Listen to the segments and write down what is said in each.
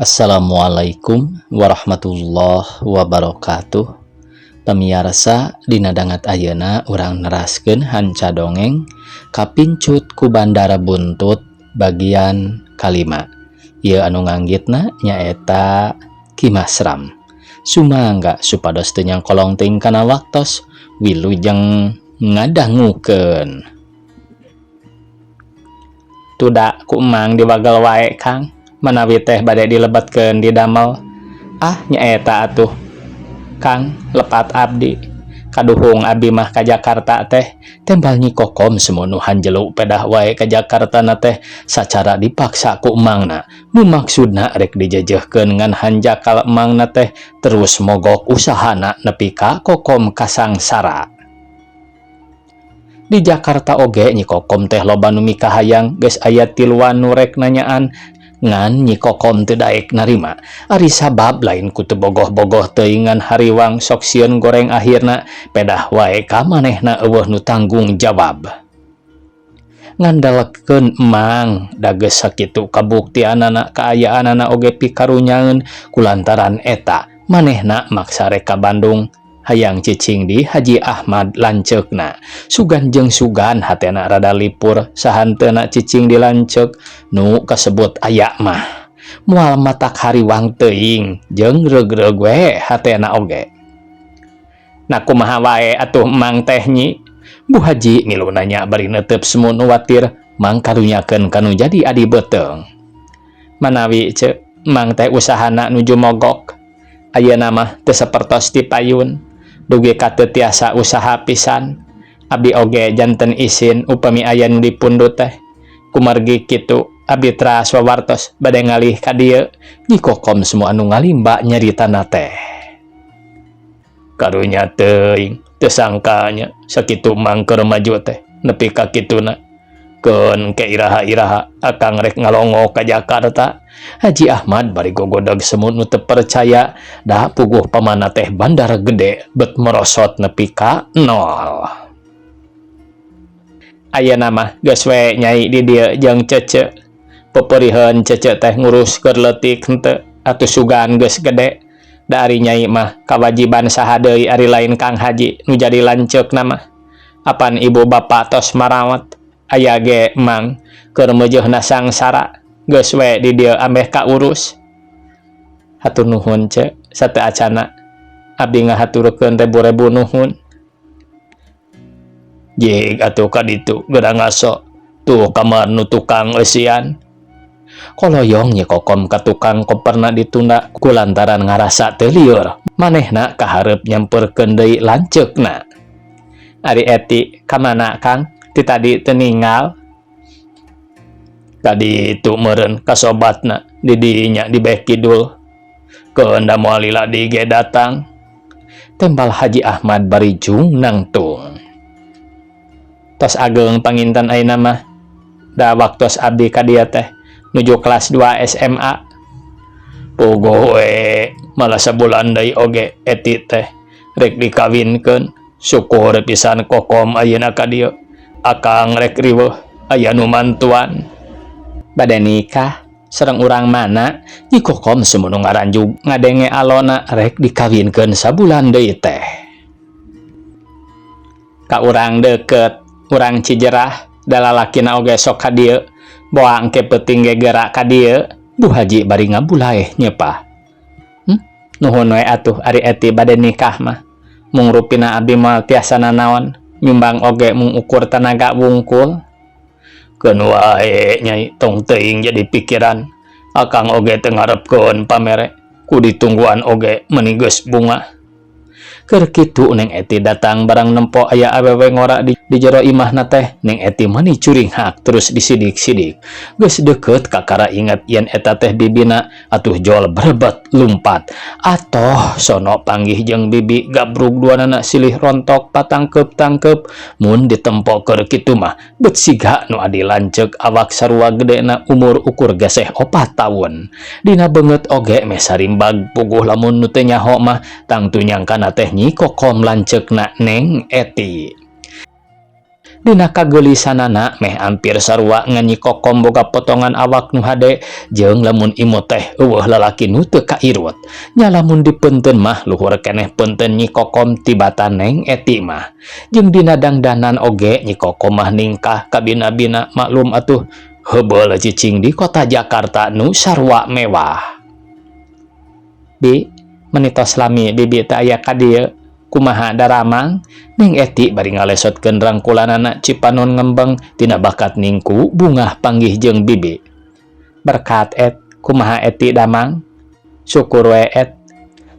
Assalamualaikum warahmatullahi wabarakatuh. Pamiarsa, dina danget ayeuna urang neraskeun hanca dongeng Kapincut ku Bandara Buntut bagian kalima. Ieu anu nganggitna nyaeta Ki Masram. Sumangga supados teu nyangkolong teuing kana waktos, wilujeng ngadangukeun. Tuda ku emang diwagel wae, Kang, manawi teh bade dilebetkeun di damel. Ah, nyaeta atuh, Kang, lepat abdi. Kaduhung abdi mah ka Jakarta teh, tembal Nyi Kokom semu nu hanjelu pedah wae ka Jakarta na teh sacara dipaksa ku emangna. Nu maksudna rek dijejehkeun ngan hanjakal emangna teh terus mogok usahana nepi ka Kokom kasangsara. Di Jakarta oge Nyi Kokom teh loba nu mikahayang, geus aya tiluan nu rek nanyaan, ngan Nyi Kokom teu daek narima. Ari sabab lain ku teu bogoh-bogoh teuing, ngan hariwang sok sieun goreng akhirna pedah wae ka manehna euweuh nu tanggung jawab. Ngandalkeun emang da geus sakitu kabuktianana, kaayaanana oge pikarunyaeun. Kulantaran eta manehna maksa rek ka Bandung, hayang cicing di Haji Ahmad lanceukna. Sugan jeung sugan hatena rada lipur sahanteuna cicing di lanceuk nu kasebut aya mah moal matak hariwang teuing jeung reug-reug we hatena oge. "Nah, kumaha wae atuh emang teh, Nyi?" Bu Haji ngilu nanya bari neuteup semu nu watir mangkarunyakeun kanu jadi adi beuteung. "Manawi, Ceu, emang teh usahana nuju mogok. Ayeuna mah teu sapertos ti payun, dugi ka teu tiasa usaha pisan. Abdi oge janten isin upami aya nu dipundut teh. Kumargi kitu abdi teras wawartos bade ngalih ka dieu," Nyi Kokom semu anu ngalimba nyaritana teh. "Karunya teuing, teu sangkanya sakitu mang keur maju teh nepi ka kituna. Keun ke iraha-iraha akang rek ngalongok ka Jakarta?" Haji Ahmad bari gogodog semu nu teu percaya, da puguh pamana teh bandar gede bet merosot nepi ka nol. "Ayeuna mah geus we, Nyai, di dieu jeung Cece. Peperiheun Cece teh ngurus keur leutik henteu atuh, sugan geus gede. Da ari Nyai mah kawajiban saha deui ari lain Kang Haji nu jadi lanceukna mah. Apan ibu bapa tos marawat, aya ge emang keur meujeuhna sangsara. Geus we di dieu ambeh kaurus." "Hatur nuhun, Ce, sateuacana abdi ngahaturkeun rebu-rebu nuhun." "Jig atuh ka ditu, geura ngaso. Tuh kamar nu tukang eusian." Koloyong Nyi Kokom ka tukang koperna ditunda kulantaran ngarasa teu lieur. Manehna kahareup nyamperkeun deui lanceukna. "Ari Eti ka mana, Kang? Ti tadi teu ninggal." "Ka ditu meureun ka sobatna di dinya di beh kidul. Keun da moal lila deui ge datang," tembal Haji Ahmad bari jung nangtung. "Tos ageng panginten ayeuna mah. Da waktos abdi ka dieu teh nuju kelas 2 SMA. Puguh we, malah sabulan deui oge Eti teh rek dikawinkeun. Syukur pisan Kokom ayeuna ka dieu. Akang rek riweuh aya nu mantuan." "Bade nikah? Sareng urang mana?" Nyi Kokom semu nu ngaranjug ngadenge alona rek dikawinkeun sabulan deui teh. "Ka urang deukeut, urang Cijerah. Da lalakina oge sok ka dieu. Boa engke peuting ge geura ka dieu," Bu Haji bari ngabulaeh nyepah. Nuhun we atuh ari Eti bade nikah mah. Mung rupina abdi moal tiasa nanaon, nyumbang oge mung ukur tanaga wungkul." "Keun wae, Nyai, tong teuing jadi pikiran. Akang oge teu ngarepkeun pamere, ku ditungguan oge meuni geus bungah." Keur kitu Neng Eti datang. Barang nempo aya awewe ngora di jero imahna teh, Neng Eti mani curinghak terus disidik-sidik. Geus deukeut kakara inget yen eta teh bibina, atuh jol berebet lumpat. Atoh sono panggih jeung bibi, gabrug duanana silih rontok patangkeup-tangkeup. Mun ditempo keur kitu mah bet siga nu adi lanceuk, awak sarua gedena, umur ukur geseh 4 taun. Dina beungeut oge meh sarimbag. Puguh lamun nu teu nyaho mah tangtu nyangkana teh Nyi Kokom lanceukna Neng Eti. Dina kageulisanana meh ampir sarua ngan Nyi Kokom boga potongan awak nu hade jeung lamun imut teh eueuh lalaki nu teu kairut. Nya lamun dipeunteun mah luhur keneh peunteun Nyi Kokom tibatan Neng Eti mah. Jeung dina dangdanan oge Nyi Kokom mah ningkah kabina-bina maklum atuh heubeul cicing di kota Jakarta nu sarua mewah. Bi, meni tos lami bibi teu aya ka dieu. Kumaha daramang? Neng Eti bari ngalesotkeun rangkulanana cipanon ngembeng tina bakat ningku bungah panggih jeung bibi. Berkat et, kumaha Eti damang? Syukur we et.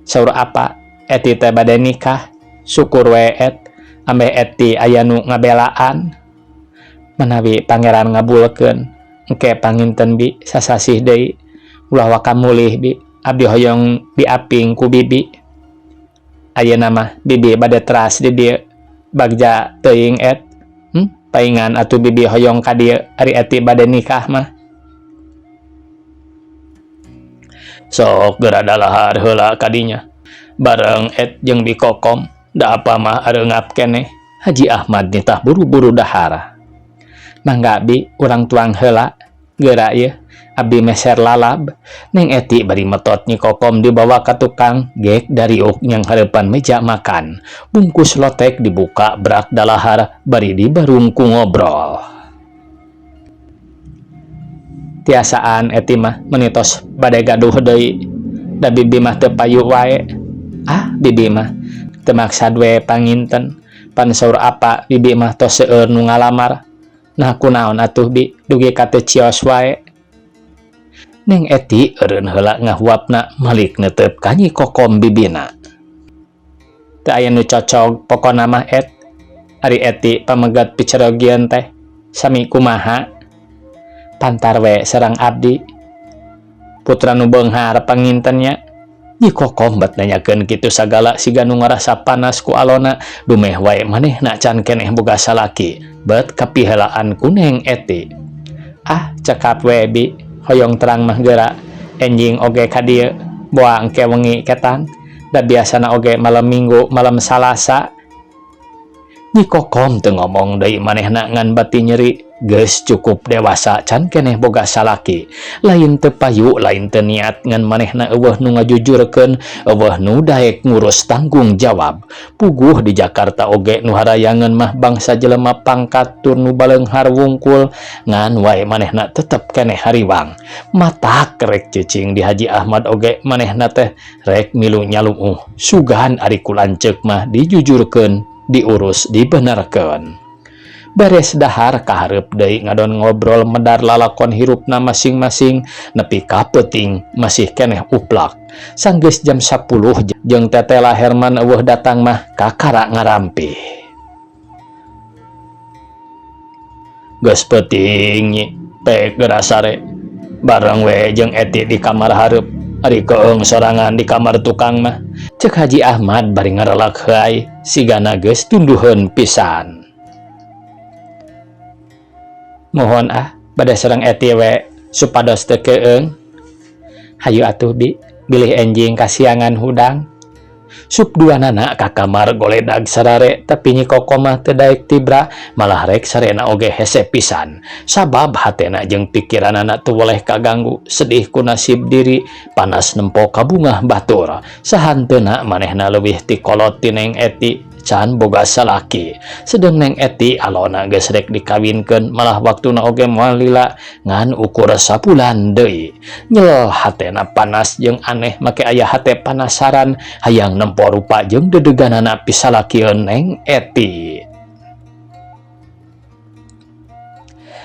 Saur apa Eti teh bade nikah? Syukur we et, ambeh Eti aya nu ngabelaan. Manawi pangeran ngabulkeun, engke panginten bi sasasih deui. Ulah waka mulih bi, abdi hoyong diaping ku bibi. Ayeuna mah bibi bade teras di dieu bagja teuing et. Paingan atuh bibi hoyong ka dieu ari Eti bade nikah mah. Sok geura dalahar heula ka dinya. Bareng et jeung Bi Kokom, da apa mah areungap keneh. Haji Ahmad nitah buru-buru dahar. Mangga bi urang tuang heula, geura yeuh abdi meser lalab. Neng Eti bari metot Nyi Kokom dibawa ka tukang gek dariuk nyang hareupan meja makan. Bungkus lotek dibuka brak dalahar bari dibarung ku ngobrol. Tiasaan Eti mah meni tos bade gaduh deui. Da bibi mah teu payu wae. Ah bibi mah teu maksad we panginten. Pan saur apa bibi mah tos seueur nu ngalamar. Nah kunaon atuh bi dugi ka teu cios wae. Neng Eti eureun heula ngahuapna malik neuteup ka Nyi Kokom bibina. Teu aya nu cocog pokona mah et. Ari Eti pamegat picerogieun teh sami kumaha. Pantar we sareng abdi. Putra nu beunghar panginten nya. Nyi Kokom bet nanyakeun kitu sagala siga nu ngarasa panas ku alona dumeh wae manehna can keneh boga salaki bet kapihelaan ku Neng Eti. Ah cekap we bi hoyong terang mah geura enjing oge ka dieu boa engke wengi ketan da biasana oge malam Minggu malam Salasa. Nyi Kokom teu ngomong deui manehna ngan bati nyeri geus cukup dewasa can keneh boga salaki lain teu payu lain teu niat ngan manehna eueuh nu ngajujurkeun eueuh nu daek ngurus tanggung jawab. Puguh di Jakarta oge nu harayangeun mah bangsa jelema pangkat tur nu baleunghar wungkul ngan wae manehna tetep keneh hariwang. Matak rek cicing di Haji Ahmad oge manehna teh rek milu nyaluuh sugan ari ku lanceuk mah dijujurkeun diurus dibenerkeun. Beres dahar kahareup deui ngadon ngobrol medar lalakon hirupna masing-masing nepi ka peuting masih keneh uplak. Sanggeus jam 10 jeung tetela Herman eueuh datang mah kakara ngarampih. Geus peuting nyi pek geura sare bareng we jeung Eti di kamar hareup ari keung sorangan di kamar tukang mah. Cek Haji Ahmad bari ngarelak heuay sigana geus tunduheun pisan. Mohon ah bade sareng Eti we supados teu keung. Hayu atuh bi bilih enjing kasiangan hudang. Sup duanana ka kamar goledag sarare tapi Nyi Kokom mah teu daek tibra malah rek sarena oge hese pisan. Sabab hatena jeung pikiranana teu weleh kaganggu sedih ku nasib diri panas nempo kabungah batur. Sahanteuna manehna leuwih ti kolot ti Neng Eti can boga salaki. Sedeng Neng Eti alona geus rek dikawinkeun malah waktuna oge moal lila ngan ukur sabulan deui. Nyel hatena panas jeung aneh make aya hate panasaran hayang nempo rupa jeung dedeganana pisalakieun Neng Eti.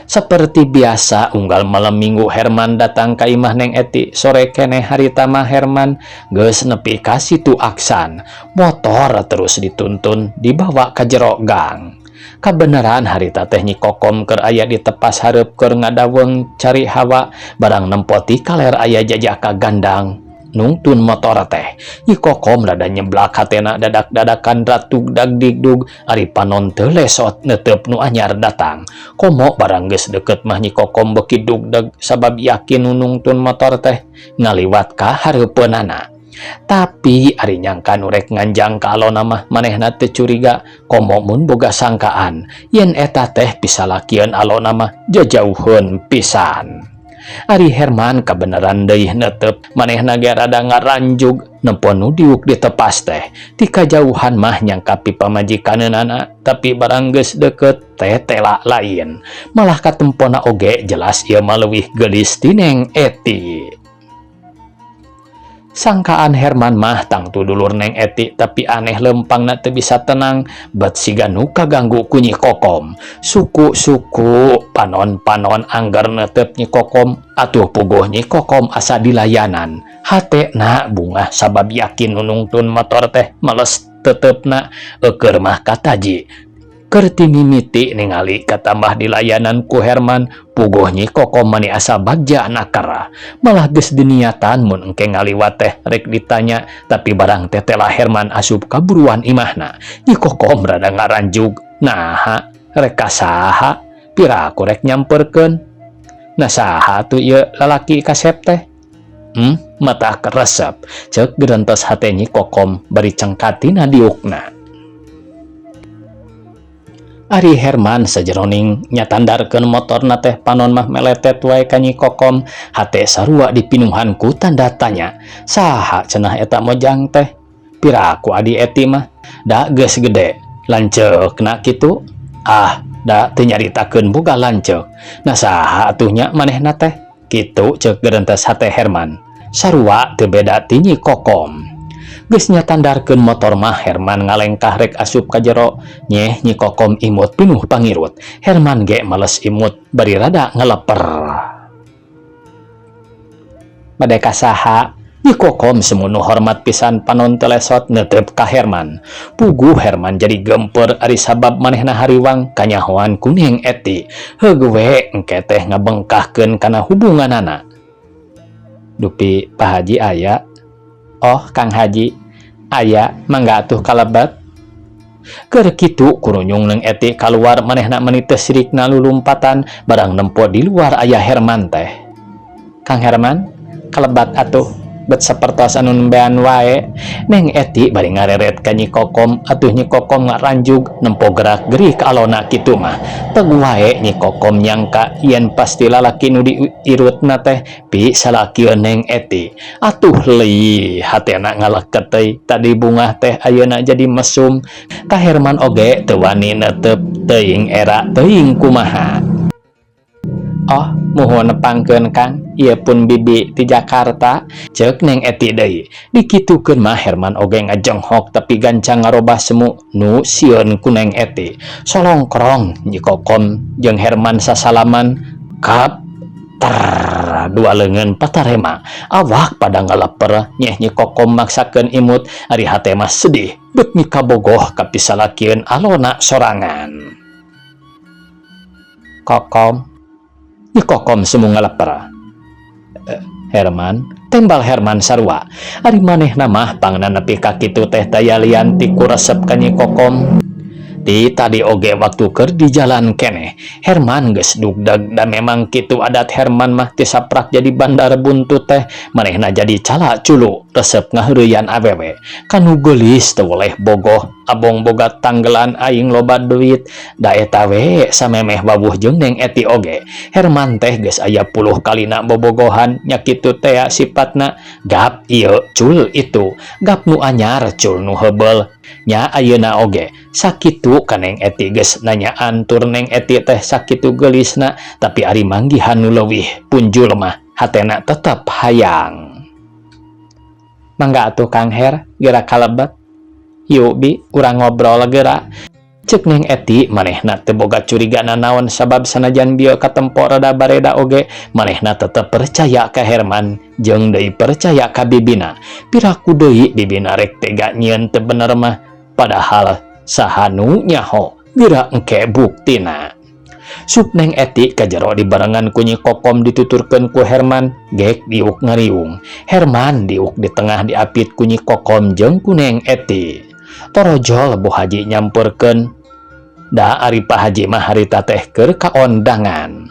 Seperti biasa unggal malam Minggu Herman datang ka imah Neng Eti sore keneh harita mah Herman geus nepi ka situ Aksan. Motor terus dituntun dibawa ka jero gang. Kabeneran harita teh Nyi Kokom keur aya di tepas hareup keur ngadaweng cari hawa barang nempo ti kaler aya jajaka gandang nungtun motor teh. Nyi Kokom rada nyeblak hatena dadak-dadakan ratug dagdigdug ari panon teu lesot neuteup nu anyar datang. Komo barang geus deukeut mah Nyi Kokom beuki dugdeg sabab yakin nu nungtun motor teh ngaliwat ka hareupeunana. Tapi ari nyangka nu rek nganjang ka alona mah manehna teu curiga, komo mun boga sangkaan yen eta teh pisalakieun alona mah jajauheun pisan. Ari Herman kabeneran deui neuteup, manehna ge rada ngaranjug nempo nu diuk ditepas teh. Ti kajauhan mah nyangka pipamajikaneunana, tapi barang geus deukeut teh tela lain. Malah katempona oge jelas ieu mah leuwih geulis ti Neng Eti. Sangkaan Herman mah tangtu dulur Neng Eti, tapi aneh lempangna teu bisa tenang bet siga nu kaganggu ku Nyi Kokom. Suku-suku, panon-panon angger neuteup Nyi Kokom, atuh puguh Nyi Kokom asa dilayanan. Hatena bungah sabab yakin nu nungtun motor teh males teutepna, eukeur mah kataji. Keur ti mimiti ningali katambah dilayanan ku Herman, puguh Nyi Kokom mani asa bagja nakara. Malah geus diniatan mun engke ngaliwat teh rek ditanya, tapi barang tetela Herman asup ka buruan imahna. Nyi Kokom rada ngaranjug, naha rek ka saha, piraku rek nyamperkeun. Nah, saha atuh ieu lalaki kasep teh? Mata keresep, ceuk gerentes hate Nyi Kokom bari cengkatina diukna. Ari Herman sajeroning nyatandarkeun motorna teh panon mah meletet wae ka Nyi Kokom, hate sarua dipinuhan ku tanda tanya. Saha cenah eta mojang teh? Piraku adi Eti mah? Da geus gede, lanceukna kitu? Ah, da teu nyaritakeun boga lanceuk. Nah, saha atuh nya manehna teh? Kitu ceuk gerentes hate Herman. Sarua teu beda ti Nyi Kokom. Geus nyatandarkeun motor mah Herman ngalengkah rek asup ka jero. Nyeh, Nyi Kokom imut pinuh pangirut. Herman ge males imut bari rada ngeleper. Bade ka saha? Nyi Kokom semu nu hormat pisan panon teu lesot neuteup ka Herman. Puguh Herman jadi geumpeur ari sabab manehna hariwang kanyahoan ku Neng Eti. Heug we engke teh ngabengkahkeun kana hubunganana. Dupi Pak Haji aya? Oh, Kang Haji aya, mangga atuh kalebet. Keur kitu kurunyung Neng Eti kaluar, manehna meni teu sirikna lulumpatan barang nempo di luar aya Herman teh. Kang Herman, kalebat atuh, bet sapertos anu nembean wae. Neng Eti bari ngareret ka Nyi Kokom, atuh Nyi Kokom ngaranjug nempo gerak-gerik alona kitu mah. Teg wae Nyi Kokom nyangka yen pasti lalaki nu diirutna teh pisalakieun Neng Eti. Atuh leuih hatena ngaleket teuy, tadi bungah teh ayeuna jadi mesum. Ka Herman oge teu wani neuteup, teuing era teuing kumaha. Oh, muhun nepangkeun Kang, ieu pun bibi ti Jakarta, ceuk Neng Eti deui. Dikitukeun mah Herman oge ngajenghok tapi gancang ngarobah semu nu sieun ku Neng Eti. Solongkrong Nyi Kokom jeung Herman sasalaman, kap ter dua leungeun patarema. Awak pada ngaleper, nyeh Nyi Kokom maksakeun imut, ari hate mah sedih bet mikabogoh ka pisalakieun alona sorangan. Kokom. Nyi Kokom semu ngaleper. Herman, tembal Herman sarua. Ari manehna mah pangna nepi ka kitu teh taya lian ti ku resep ka Nyi Kokom. Ti tadi oge waktu keur di jalan keneh Herman geus dugdeg, da memang kitu adat Herman mah ti saprak jadi bandar buntut teh manehna jadi cala culu, resep ngaheureuyan awewe. Kanu geulis teu weleh bogoh, abong boga tanggelan aing loba duit, da eta we samemeh wawuh jeung Neng Eti oge. Herman teh geus aya puluh kalina bobogohan, nya kitu tea sipatna, gap ieu cul itu, gap nu anyar cul nu heubeul. Nya ayeuna oge sakitu ka Neng Eti geus nanyaan tur Neng Eti teh sakitu geulisna, tapi ari manggihan nu leuwih punjul mah hatena tetep hayang. Mangga atuh Kang Her, geura kalebet. Yuk bi, urang ngobrol geura. Ceuk Neng Eti, manehna teu boga curiga nanaon sabab sanajan bieu katempo rada bareda oge manehna tetep percaya ka Herman jeung deui percaya ka bibina. Piraku deui bibina rek tega nyieun teu bener mah, padahal saha nu nyaho, geura engke buktina. Sup Neng Eti ka jero dibarengan ku Nyi Kokom dituturkeun ku Herman gek diuk ngariung. Herman diuk di tengah diapit ku Nyi Kokom jeung ku Neng Eti. Torojol Bu Haji nyamperkeun, da ari Pak Haji mah harita teh keur kaondangan.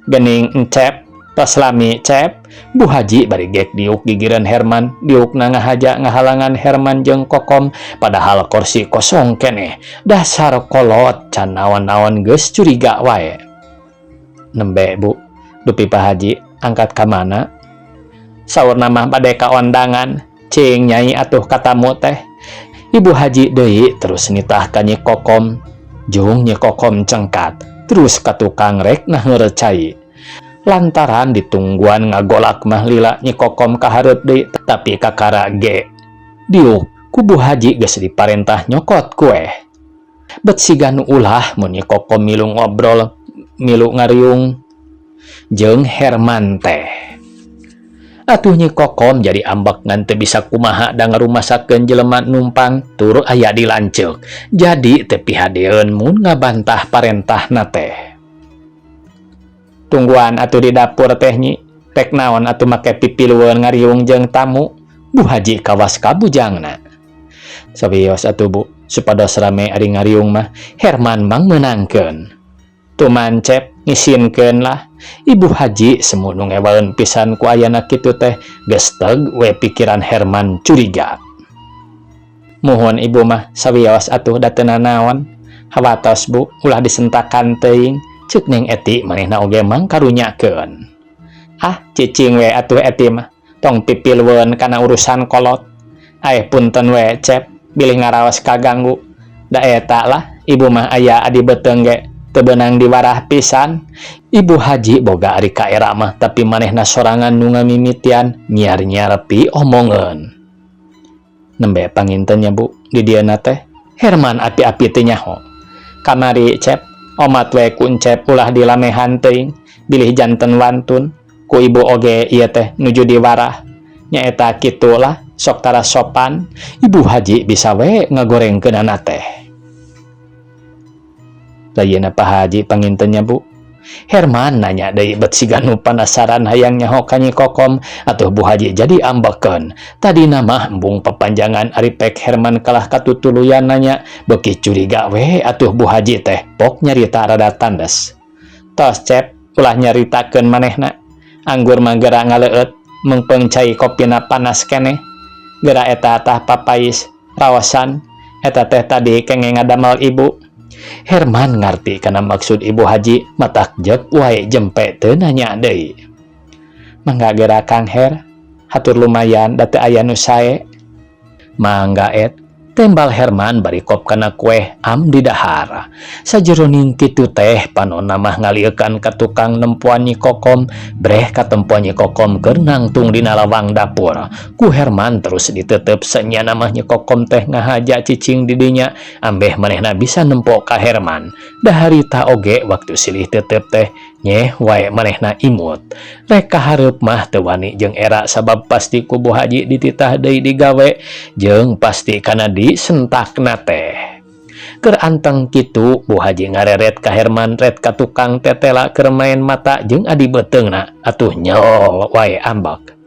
Gening Encep. Tos lami, Cep? Bu Haji bari gek diuk gigireun Herman, diukna ngahaja ngahalangan Herman jeung Kokom, padahal kursi kosong keneh. Dasar kolot, can naon-naon geus curiga wae. Nembe, Bu. Dupi Pak Haji angkat ka mana? Saurna mah bade ka ondangan. Cing Nyai atuh katamu teh. Ibu Haji deui terus nitah ka Nyi Kokom. Jung Nyi Kokom cengkat, terus ka tukang rek naheur cai. Lantaran ditungguan ngagolak mah lila, Nyi Kokom kahareup deui, tapi kakara ge. Diuk ku Bu Haji geus diparentah nyokot kue. Bet siga nu ulah mun Nyi Kokom milu ngobrol, milu ngariung jeung Herman teh. Atuh Nyi Kokom jadi ambek, ngan teu bisa kumaha, da ngarumasakeun jelema numpang tur aya di lanceuk. Jadi teu pihadeeun mun ngabantah parentahna teh. Tungguan atuh di dapur teh, Nyi. Rek naon atuh make pipilueun ngariung jeung tamu? Bu Haji kawas ka bujangna. Sawios atuh, Bu, supados rame ari ngariung mah. Herman mangmeunangkeun. Tuman, Cep, ngisinkeun lah. Ibu Haji semu nu ngewaeun pisan ku ayana kitu teh, geus teg we pikiran Herman curiga. Muhun, Ibu mah, sawios atuh, da teu nanaon. Hawatos, Bu, ulah disentakan teuing, ceuk Neng Eti, manehna oge mangkarunyakeun. Ah, cicing we atuh, Eti mah, tong pipilueun kana urusan kolot. Aeh, punten we, Cep, bilih ngaraos kaganggu. Da eta lah, Ibu mah aya adi beuteung ge teu beunang diwarah pisan. Ibu Haji boga ari ka era mah, tapi manehna sorangan nu ngamimitian nyiar-nyiar pi omongeun. Nembe panginten nya, Bu, di dieuna teh. Herman api-api teu nyaho. Kamari, Cep, omat we ku Encep ulah dilamehan teuing, bilih janten wantun ku Ibu oge ieu teh nuju diwarah. Nyaeta kitu lah, sok tara sopan. Ibu Haji bisa we ngagorengkeunana teh. Layeuna Pak Haji panginten nya, Bu? Herman nanya deui, bet siga nu panasaran hayang nyaho ka Nyi Kokom. Atuh Bu Haji jadi ambekeun. Tadina mah embung papanjangan, ari pek Herman kalah katutuluyan nanya, beuki curiga we atuh Bu Haji teh, pok nyarita rada tandes. Tos, Cep, ulah nyaritakeun manehna. Anggur mah geura ngaleueut, meungpeung cai kopina panas keneh. Geura eta tah papais raosan, eta teh tadi kengeng ngadamel Ibu. Herman ngarti kana maksud Ibu Haji, matak jek wae jempe, teu nanya deui. Mangga geura, Kang Her, hatur lumayan da teu aya nu sae. Mangga, Et, tembal Herman bari kop kana kue am didahar. Sajeroning kitu teh panonna mah ngaliekan ka tukang nempoan Nyi Kokom, breh katempoan Nyi Kokom keur nangtung dina lawang dapur. Ku Herman terus ditetep, sanyana mah Nyi Kokom teh ngahaja cicing di dinya ambeh manehna bisa nempo ka Herman. Da harita oge waktu silih tetep teh nyeh wae manehna imut. Rek kahareup mah teu wani jeung era, sabab pasti ku Bu Haji dititah deui digawe jeung pasti kana disentakna teh. Keur anteng kitu, Bu Haji ngareret ka Herman ret ka tukang tetela keur main mata jeung adi beuteungna, atuh nyol wae ambek.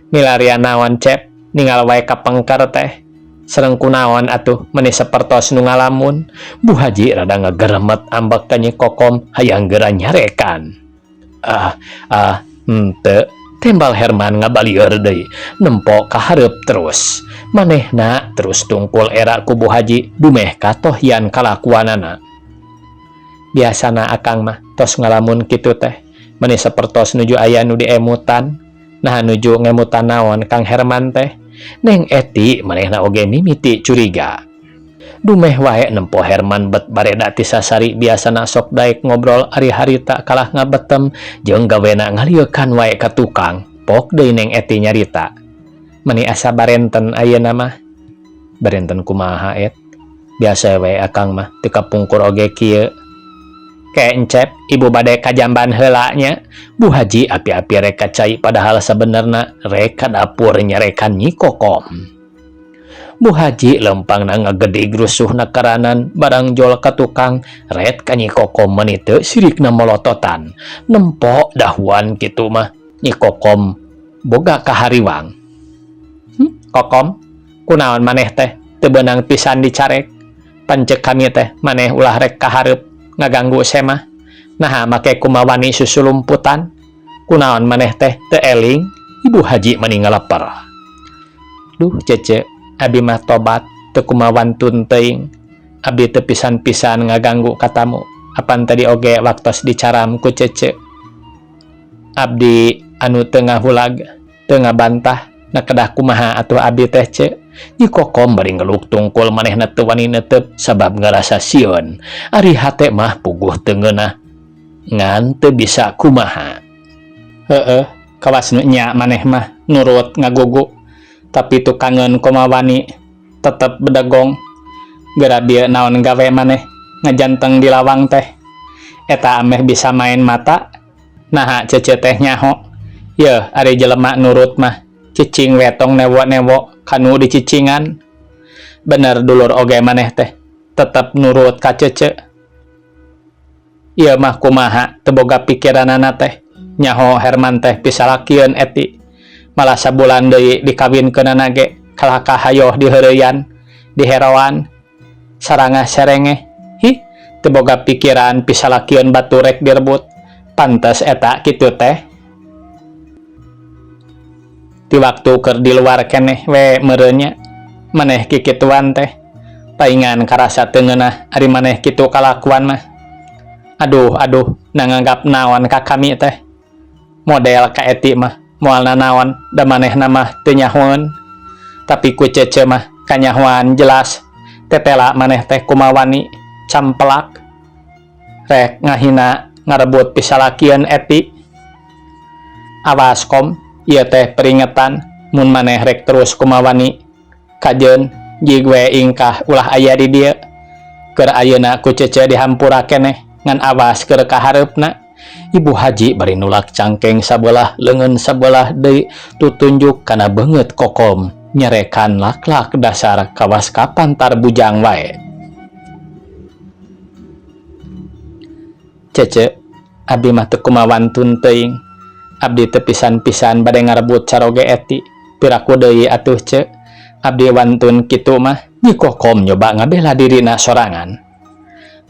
Milarian naon, Cep, ningal wae ka pengker teh? Sareng kunaon atuh meni sapertos nu ngalamun? Bu Haji rada ngageremet ambek ka Nyi Kokom, hayang geura nyarekan. Ah, ah, henteu, tembal Herman ngabalieur deui, nempo kahareup terus. Manehna terus tungkul era ku Bu Haji dumeh katohyan kalakuanana. Biasana Akang mah tos ngalamun kitu teh, meni sapertos nuju aya nu diemutan. Nah, nuju ngemutan naon Kang Herman teh? Neng Eti manehna oge mimiti curiga. Dumeh wae nempo Herman bet bareda ti sasari, biasana sok daek ngobrol, ari harita kalah ngabetem jeung gawena ngaliekan wae ka tukang. Pok deui Neng Eti nyarita. Meni asa barenten ayeuna mah. Barenten kumaha, Et? Biasa we Akang mah, teu kapungkur oge kieu. Ke, Encep, Ibu bade ka jamban heula nya. Bu Haji api-api rek ka cai, padahal sabenerna rek ka dapur nyarekan Nyi Kokom. Bu Haji lempangna ngagedig rusuhna karanan, barang jol ka tukang ret ka Nyi Kokom meni teu sirikna molototan. Nempo dahuan kitu mah Nyi Kokom boga kahariwang. Kokom, kunaon maneh teh teu beunang pisan dicarek? Pancek kami teh maneh ulah rek kahareup ngaganggu semah. Naha make kumawani susulumputan? Kunaon maneh teh teu eling? Ibu Haji mani ngaleper. Duh Cece, abi mah tobat teu kumawantun teuing. Abdi teu pisan-pisan ngaganggu ka tamu. Apan tadi oge waktos dicaram ku Cece. Abdi anu teu ngahulag, teu ngabantah, na kedah kumaha atuh abdi teh Ce? Nyi Kokom bari ngeluk tungkul manehna teu wani neuteup sabab ngarasa sieun. Ari hate mah puguh teu ngeunah. Ngan teu bisa kumaha. Heeh, kawas nu nya maneh mah nurut ngagugu. Tapi tukangeun komawani tetep bedegong. Geura bieu naon gawe maneh ngajanteng di lawang teh. Eta ameh bisa main mata. Naha Cece teh nyaho. Yeuh ari jelema nurut mah cicing we tong newo-newo kanu dicicingan. Bener dulur oge maneh teh tetep nurut ka Cece. Ieu mah kumaha teu boga pikiranana teh. Nyaho Herman teh pisalakieun Eti. Malah sabulan deui dikawinkeunana ge kalah ka hayoh diheureuyan, diheroan. Sarangah serengeh. Hih, teu boga pikiran pisalakieun batur rek direbut. Pantes eta kitu teh. Ti waktu keur di luar keneh we meureun nya. Maneh kikituan teh. Paingan karasa teu ngeunah ari maneh kitu kalakuan mah. Aduh aduh nanganggap naon ka kami teh. Model ka Eti mah moal nanaon da manehna mah teu nyahoeun. Tapi ku Cece mah kanyahoan jelas. Tetela maneh teh kumawani campelak. Rek ngahina ngarebut pisalakieun Eti. Awas Kom, ieu teh peringetan mun maneh rek terus kumawani. Kajeun jig we ingkah ulah aya di dieu. Keur ayeuna ku Cece dihampura keneh ngan awas keur ka hareupna. Ibu Haji bari nulak cangkeng sabelah leungeun sabelah deui tutunjuk kana beungeut Kokom nyerekan lak-lak dasar kawas kapantar bujang wae. Cece, abdi mah teu kumawantun teuing. Abdi teu pisan-pisan bade ngarebut caroge Eti. Piraku deui atuh Ce. Abdi wantun kitu mah. Nyi Kokom nyoba ngabela dirina sorangan.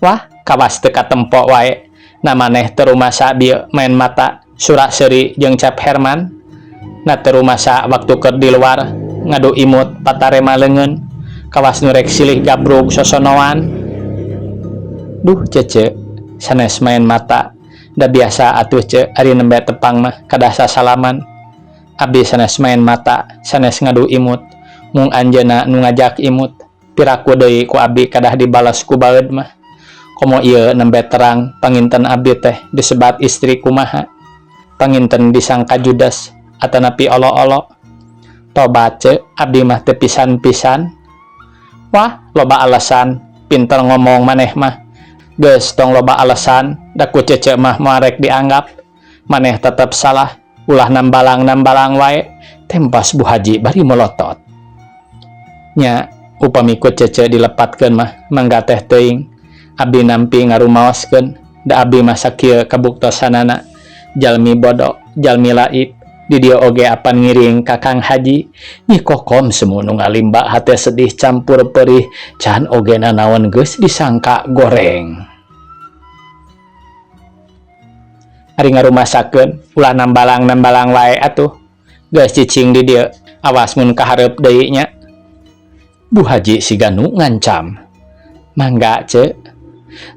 Wah, kawas teu katempo wae. Na maneh teu rumasa bieu main mata sura seuri jeung Cep Herman. Na teu rumasa waktu keur di luar ngadu imut patarema leungeun. Kawas nu rek silih gabrug sosonoan. Duh Cece, sanes main mata. Da biasa atuh Ce ari nembe tepang mah kadah sasalaman. Abdi sanes main mata, sanes ngadu imut. Mung anjeunna nu ngajak imut. Piraku deui ku abdi kadah dibales ku baeud mah. Komo ieu nembe terang panginten abdi teh disebat istri kumaha. Panginten disangka judes atanapi olo-olo. Tobat Ce, abdi mah teu pisan-pisan. Wah, loba alasan, pinter ngomong maneh mah. Geus tong loba alasan, da ku Cece mah moal rek dianggap. Maneh tetep salah, ulah nambalang-nambalang wae, tempas Bu Haji bari molotot. Nya, upami ku Cece dilepatkeun mah mangga teh teuing. Abdi nampi ngarumaoskeun, da abdi mah sakieu kabuktosanana. Jalmi bodo, jalmi laib, di dieu oge apan ngiring ka Kang Haji. Nyi Kokom semu nu ngalimba hate sedih campur perih, can oge nanaon geus disangka goreng. Ari ngarumasakeun, ulah nambalang-nambalang wae atuh. Geus cicing di dieu, awas mun kahareup deui nya. Bu Haji siga nu ngancam. Mangga Ce.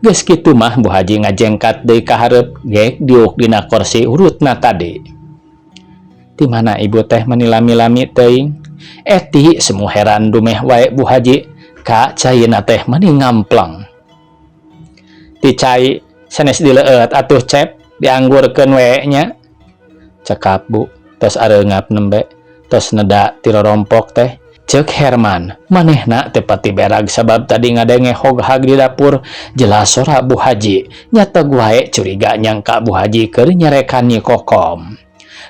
Geus kitu mah Bu Haji ngajengkat deui ka hareup gek diuk dina korsi urutna tadi. Ti mana ibu teh meni lami-lami teuing? Eti semu heran dumeh wae Bu Haji ka caina teh meni ngampleng. Ti cai sanes dileueut atuh Cep dianggurkeun we nya. Cekap Bu, tos areungap nembe, tos neda ti rorompok teh. Ceuk Herman, manehna teu pati berag sabab tadi ngadenge hoghag di dapur, jelas sora Bu Haji, nyateg wae curiga nyangka Bu Haji keur nyarekan Nyi Kokom.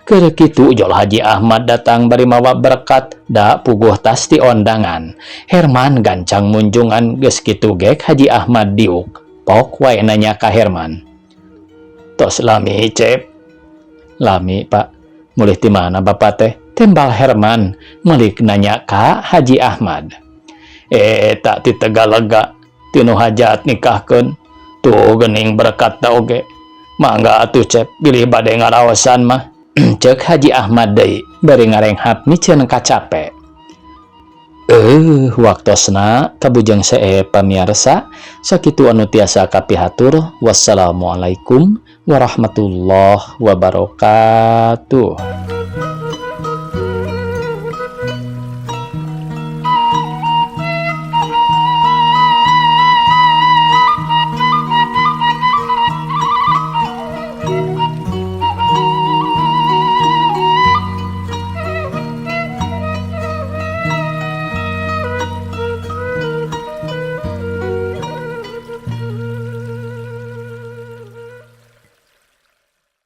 Keur kitu Jol Haji Ahmad datang bari mawa berkat da puguh tas ti ondangan. Herman gancang munjungan geus kitu gek Haji Ahmad diuk. Pok wae nanya ka Herman. Tos lami Cep. Lami Pak. Mulih ti mana Bapak teh? Tembal Herman melik nanya ka Haji Ahmad. Tak ti Tegalega, ti nu hajat nikahkeun. Tuh gening berkat da oge. Mangga atuh, Cep, bilih bade ngaraosan mah, cek Haji Ahmad deui bari ngarenghap miceun kacape. Waktosna kabujeng seep, pamiarsa. Sakitu anu tiasa kapihatur. Wassalamualaikum warahmatullahi wabarakatuh.